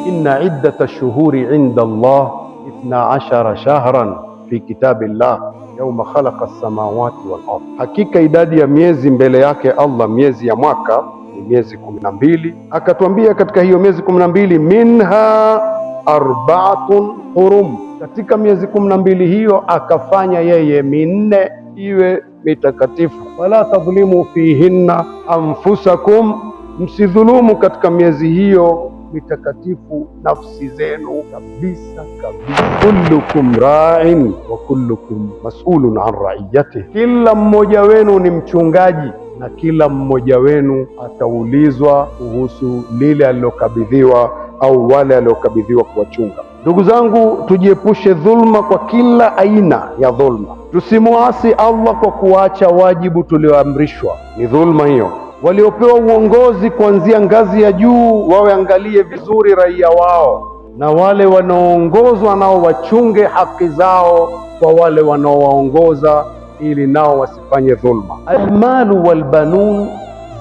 Inna iddata shuhuri inda Allah 12 shahran fi kitabillah yauma khalaqa samawati wal ard, hakika idadi ya miezi mbele yake Allah, miezi ya mwaka ni miezi 12. Akatuambia katika hiyo miezi 12, minha arbaatun hurum, katika miezi 12 hiyo akafanya yeye minne iwe mitakatifu. Wala tadhlimu fihinna anfusakum, msidhulumu katika miezi hiyo mitakatifu nafsi zenu kabisa kabisa. Kullukum ra'in wa kullukum mas'ulun an ra'iyatihi, kila mmoja wenu ni mchungaji na kila mmoja wenu ataulizwa kuhusu lile alilokabidhiwa au wale aliokabidhiwa kuwachunga. Ndugu zangu, tujiepushe dhulma kwa kila aina ya dhulma. Tusimuasi Allah kwa kuacha wajibu tulioamrishwa, ni dhulma hiyo. Waliopewa uongozi kuanzia ngazi ya juu waweangalie vizuri raia wao, na wale wanaoongozwa nao wachunge haki zao kwa wale wanaowaongoza, ili nao wasifanye dhulma. Almalu walbanun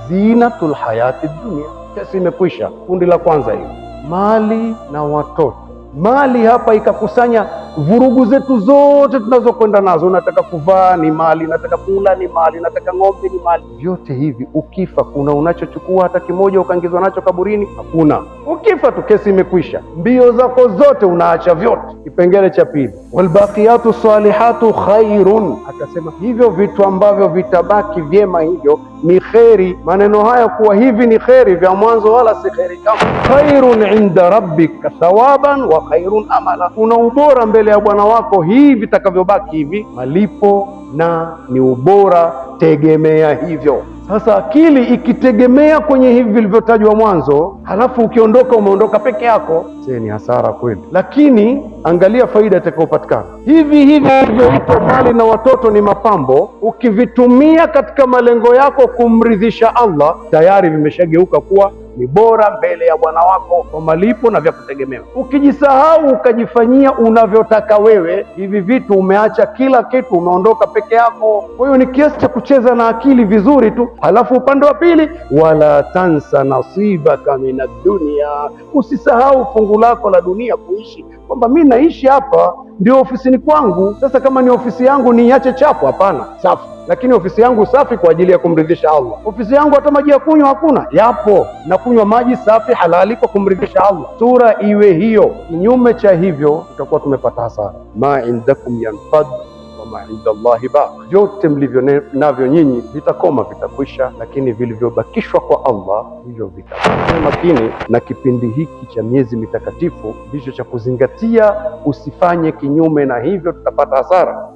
zinatul hayati dunia. Kesi imekwisha. Kundi la kwanza hilo, mali na watoto. Mali hapa ikakusanya vurugu zetu zote tunazokwenda nazo. Unataka kuvaa ni mali, nataka kula ni mali, nataka ng'ombe ni mali. Vyote hivi ukifa, kuna unachochukua hata kimoja ukaingizwa nacho kaburini? Hakuna. Ukifa tu kesi imekwisha, mbio zako zote unaacha vyote. Kipengele cha pili, walbaqiyatu salihatu khairun, akasema hivyo vitu ambavyo vitabaki vyema hivyo ni kheri. Maneno haya kuwa hivi ni kheri, vya mwanzo wala si kheri kama. Khairun inda rabbika thawaban wa khairun amala, kuna ubora mbele ya Bwana wako hivi vitakavyobaki hivi malipo na ni ubora, tegemea hivyo. Sasa akili ikitegemea kwenye hivi vilivyotajwa mwanzo, halafu ukiondoka umeondoka peke yako, see ni hasara kweli. Lakini angalia faida itakayopatikana. Hivi hivi vilivyoitwa mali na watoto ni mapambo, ukivitumia katika malengo yako kumridhisha Allah, tayari vimeshageuka kuwa ni bora mbele ya Bwana wako kwa malipo na vya kutegemewa. Ukijisahau ukajifanyia unavyotaka wewe, hivi vitu umeacha kila kitu, umeondoka peke yako. Kwa hiyo ni kiasi cha kucheza na akili vizuri tu. Halafu upande wa pili, wala tansa nasibaka minad dunia, usisahau fungu lako la dunia kuishi, kwamba mi naishi hapa ndio ofisini kwangu. Sasa kama ni ofisi yangu niiache chafu? Hapana, safi. Lakini ofisi yangu safi kwa ajili ya kumridhisha Allah. Ofisi yangu hata maji ya kunywa hakuna, yapo, na kunywa maji safi halali kwa kumridhisha Allah. Sura iwe hiyo. Kinyume cha hivyo, tutakuwa tumepata hasara. Ma indakum yanfad wa ma inda Allahi baq, vyote mlivyo navyo nyinyi vitakoma, vitakwisha, lakini vilivyobakishwa kwa Allah hivyo vitabaki. Makini na kipindi hiki cha miezi mitakatifu ndicho cha kuzingatia, usifanye kinyume na hivyo, tutapata hasara.